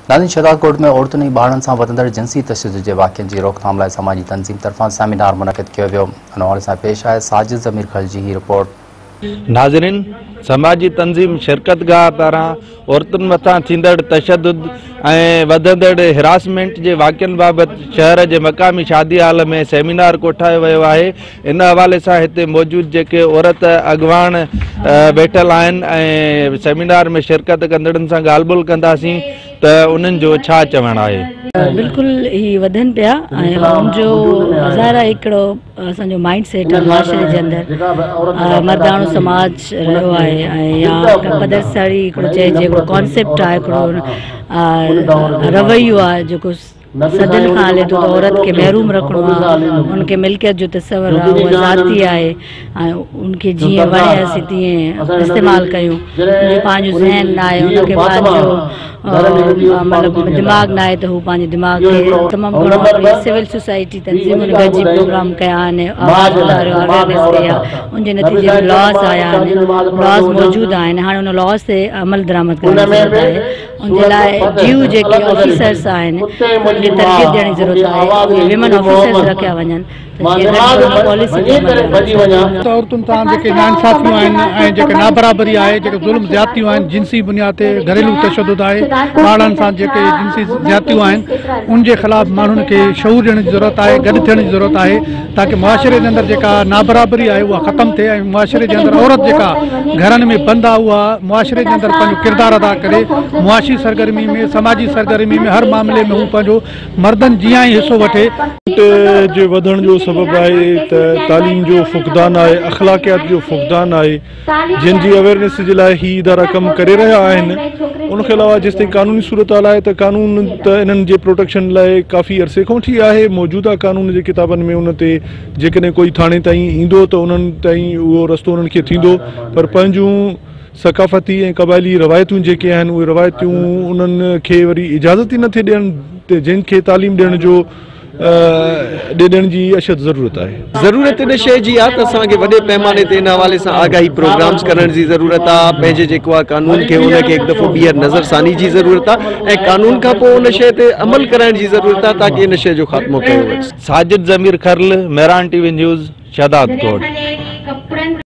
ناظرين شهدادڪوٽ ۾ عورتن ۽ ٻارڙن سان وڌندڙ جنسي تشدد جي واقعن جي روڪٿام لاء سماجي تنظيم طرفان سيمينار منعقد ڪيو ويو. ان حوالي سان پيش آهي ساجد ضمير کل جي هي رپورٽ. ناظرين سماجي تنظيم شرڪت گاهه پاران عورتن مٿان ٿيندڙ تشدد ۽ وڌندڙ هراسمينٽ جي واقعن بابت شهر جي مقامي شادي هال ۾ سيمينار ڪوٺايو ويو آهي. ان حوالي سان هتي موجود جيڪي عورت اڳواڻ ويٺل آهن ۽ سيمينار ۾ شرڪت ڪندڙن سان ڳالهه ٻولهه ڪنداسين ته انهن جو ڇا چوڻ آهي. بلڪل هي وڌن پيا ۽ ان جو ظاهر آهي هڪڙو اسان جو مائنڊ سيٽ آهي معاشري جي اندر مرداڻو سماج رهيو آهي ۽ يا پدرساري هڪڙو چئجي هڪڙو ڪانسيپٽ آهي هڪڙو رويو آهي جيڪو صدين کان هلي ٿو ته عورت کي محروم رکڻو آهي، ان کي ملڪيت جو تصور آهي، اها ذاتي آهي ۽ ان کي جيئن وڻي اسين تيئن استعمال ڪيون، ان جو پنهنجو ذهن ناهي، ان کي پنهنجو مطلب دماغ ناهي ته هو پنهنجي دماغ کي تمام گهڻو هڪڙي سول سوسائٽي تنظيمن گڏجي پروگرام ڪيا آهن، آواز اٿاريو آهي، اويئرنيس ڪئي آهي، ان جي نتيجي ۾ لاز آيا آهن، لاز موجود آهن، هاڻي ان لاز تي عمل درآمد ڪرڻ جي ضرورت آهي. ان جي لاء ڊيو جيڪي آفيسرس آهن انهن کي تربيت ڏيڻ جي ضرورت آهي اهي ويمن آفيسرس رکيا وڃن ته جيئن گهٽ ۾ گهٽ پاليسي تي عمل ڪري سگهن. ته عورتن سان جيڪي ناانصافيون آهن ۽ جيڪي نابرابري آهي جيڪي ظلم زيادتيون آهن جنسي بنياد تي گهريلو تشدد آهي ٻارڙن سان جيڪي جنسي زيادتيون آهن ان جي خلاف ماڻهن کي شعور ڏيڻ جي ضرورت آهي گڏ ٿيڻ جي ضرورت آهي تاڪه معاشري جي اندر جيڪا نابرابري آهي اها ختم ٿئي ۽ معاشري جي اندر عورت جيڪا گهرن ۾ بند آهي اها معاشري جي اندر پنهنجو ڪردار ادا ڪري معاشي سرگرمي ۾ سماجي سرگرمي ۾ هر معاملي ۾ هو پنهنجو مردن جيان ئي حصو وٺي. جي وڌڻ جو سبب آهي ته تعليم جو فقدان آهي اخلاقيات جو فقدان آهي جن جي اويئرنيس جي لاء هي ادارا ڪم ڪري رهيا آهن ان کان علاوه جيستائين قانوني صورتحال آهي ته قانون ته انهن جي پروٽيڪشن لاء ڪافي عرصي کان وٺي آهي موجوده قانون جي ڪتابن ۾ ان تي جيڪڏهن ڪوئي ٿاڻي تائين ايندو ته انهن تائين اهو رستو انهن کي ٿيندو پر پنهنجون ثقافتي ۽ قبائلي روايتون جيڪي آهن اهي روايتون انهن کي وري اجازت ئي نٿي ڏين ته جن کي تعليم ڏيڻ جو ڏيڻ جي اشد ضرورت آهي. ضرورت ان شيء جي آهي ته اسان کي وڏي پئماني تي ان حوالي سان آگاهي پروگرامز ڪرڻ جي ضرورت آهي، پنهنجي جيڪو آهي قانون کي ان کي هڪ دفعو ٻيهر نظر ثاني جي ضرورت آهي ۽ قانون کان پوء ان شيء تي عمل ڪرائڻ جي ضرورت آهي تاڪه ان شيء جو خاتمو ڪيو وڃي. Sajid Zamir Kharal, Mehran T V news, Shahdadkot.